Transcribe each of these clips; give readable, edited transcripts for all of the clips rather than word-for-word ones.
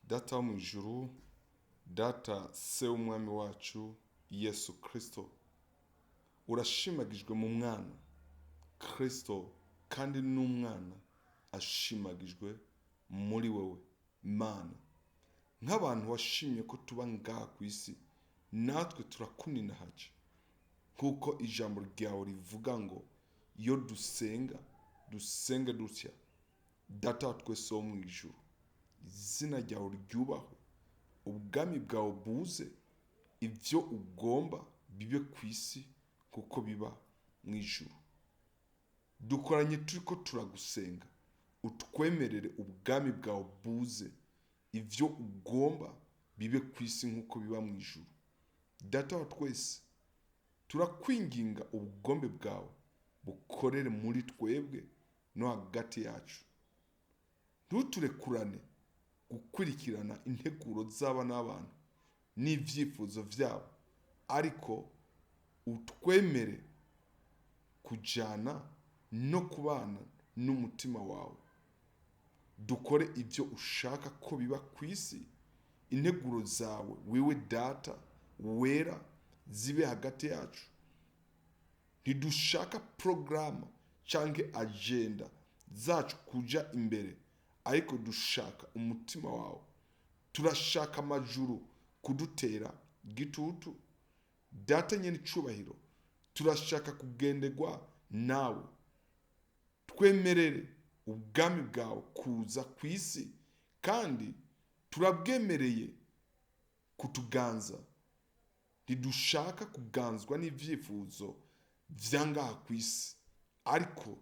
Data wo mu ijuru, Data se w'umwami wacu Yesu Kristo, urashimagijwe mu mwana Kristo, kandi n'umwana ashimagijwe muri wewe. Mana, nk'abantu washimye ko tuba ngaha ku isi, natwe turakuninahaje nk'uko ijambo ryawe rivuga ngo iyo dusenga dusenge dutya: Data wa twese wo mu ijuru, izina ryawe ryubahwe, ubwami bwawe buze, ibyo ugomba bibe ku isi kuko biba mu ijuru. Dukoranye turiko turagusenga, utwemerere ubwami bwawe buze, ibyo ugomba bibe ku isi nk'uko biba mu ijuru. Data wa twese, turakwinginga ubugombe bwawe bukorere muri twebwe no hagati yacu. Ntuturekurane gukurikirana integuro z'aba n'abantu n'ibyifuzo byabo, ariko utwemere kujyana no kubana n'umutima wawe, dukore ibyo ushaka ko biba ku isi. Integuro zawe wewe Data wera zibe hagati yacu. Ntidushaka porogaramu cyangwa agenda zacu kujya imbere, ariko dushaka umutima wawe. Turashaka amajuru kudutera gitutu. Data nyine icubahiro, turashaka kugenderwa nawe. Twemerere ubwami bwawe kuza ku isi, kandi turabwemereye kutuganza. Ntidushaka kuganzwa n'ibyifuzo bya ngaha ku isi, ariko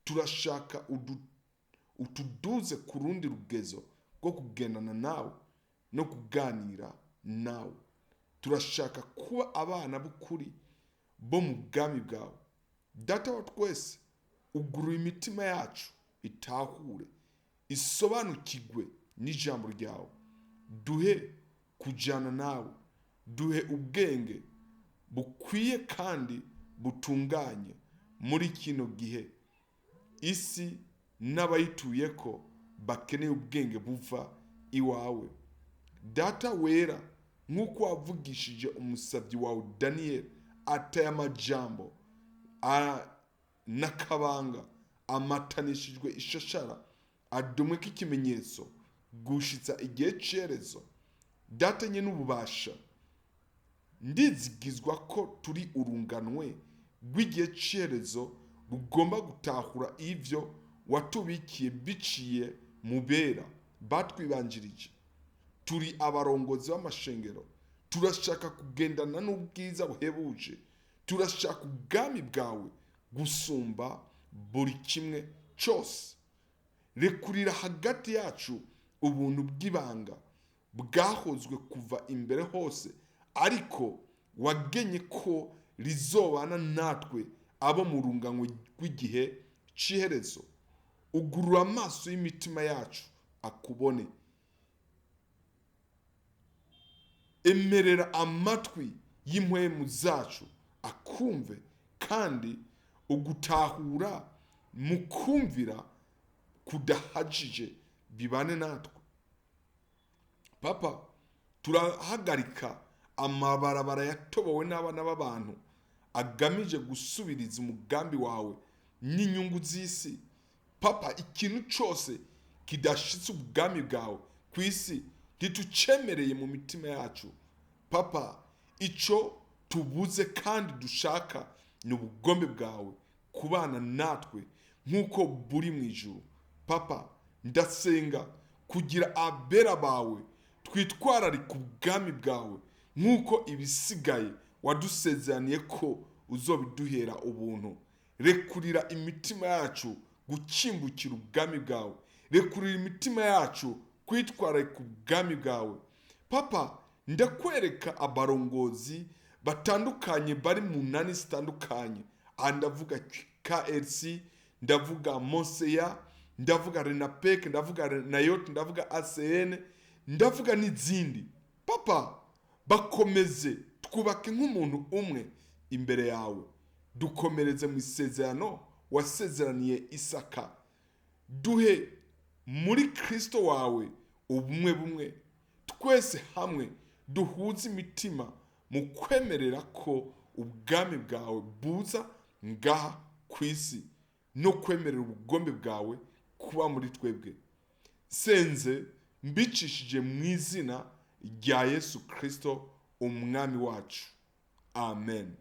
turashaka utuduze ku rundi rugezo rwo kugendana nawe no kuganira nawe. Turashaka kuba abana b'ukuri bo mu bwami bwawe. Data wa twese, ugurura imitima yacu itahure, isobanukirwe n'ijambo ryawe. Duhe kujyana nawe, duhe ubwenge bukwiye kandi butunganye muri kino gihe isi n'abayituye ko bakeneye ubwenge buva iwawe. Data wera, nk'uko wavugishije umusabyi wawe Daniyeli, ateye amajambo n'akabanga amatanishijwe ishashara, adomwe k'ikimenyetso gushitsa igihe cyerezo. Data nye n'ububasha, ndizigizwa ko turi urunganwe rw'igihe cyerezo rugomba gutahura ivyo watubikiye biciye mu bera batwibanjirije. Turi abarongozi b'amashengero, turashaka kugendana n'ubwiza buhebuje, turashaka ubwami bwawe gusumba buri kimwe cyose. Rekurira hagati yacu ubuntu bw'ibanga bwahozwe kuva imbere hose, ariko wagenye ko rizobana natwe abo mu rungano rw'igihe cy'iherezo. Ugurura amaso y'imitima yacu akubone, emerera amatwi y'impwemu zacu akumve, kandi ugutahura mu kumvira kudahagije bibane natwe. Papa, turahagarika amabarabara yatobowe n'abana b'abantu agamije gusubiriza umugambi wawe n'inyungu z'isi. Papa, ikintu cyose kidashitse ubwami bwawe ku isi ntitucemereye mu mitima yacu. Papa, icyo tubuze kandi dushaka ni ubugombe bwawe kubana natwe nk'uko buri mu ijuru. Papa, ndasenga kugira abera bawe twitwararika ubwami bwawe nk'uko ibisigaye wadusezeraniye ko uzobiduhera ubuntu. Rekurira imitima yacu gukimbukira ubwami bwawe, rekurira imitima yacu kwitwararika ubwami bwawe. Papa, ndakwereka abarongozi batandukanye bari mu nani zitandukanye. Aha ndavuga KRC, ndavuga Monseya, ndavuga Renapek, ndavuga Nayot, ndavuga ACN, ndavuga n'izindi. Papa, bakomeze twubake nk'umuntu umwe imbere yawe, dukomereze mu isezerano wasezeraniye Isaka. Duhe muri Kristo wawe. Ubumwe bumwe, twese hamwe duhuze imitima mu kwemerera ko ubwami bwawe buza ngaha ku isi no kwemerera ubugombe bwawe kuba muri twebwe. Senze mbicishije mu izina rya Yesu Kirisito, umwami wacu. Amen.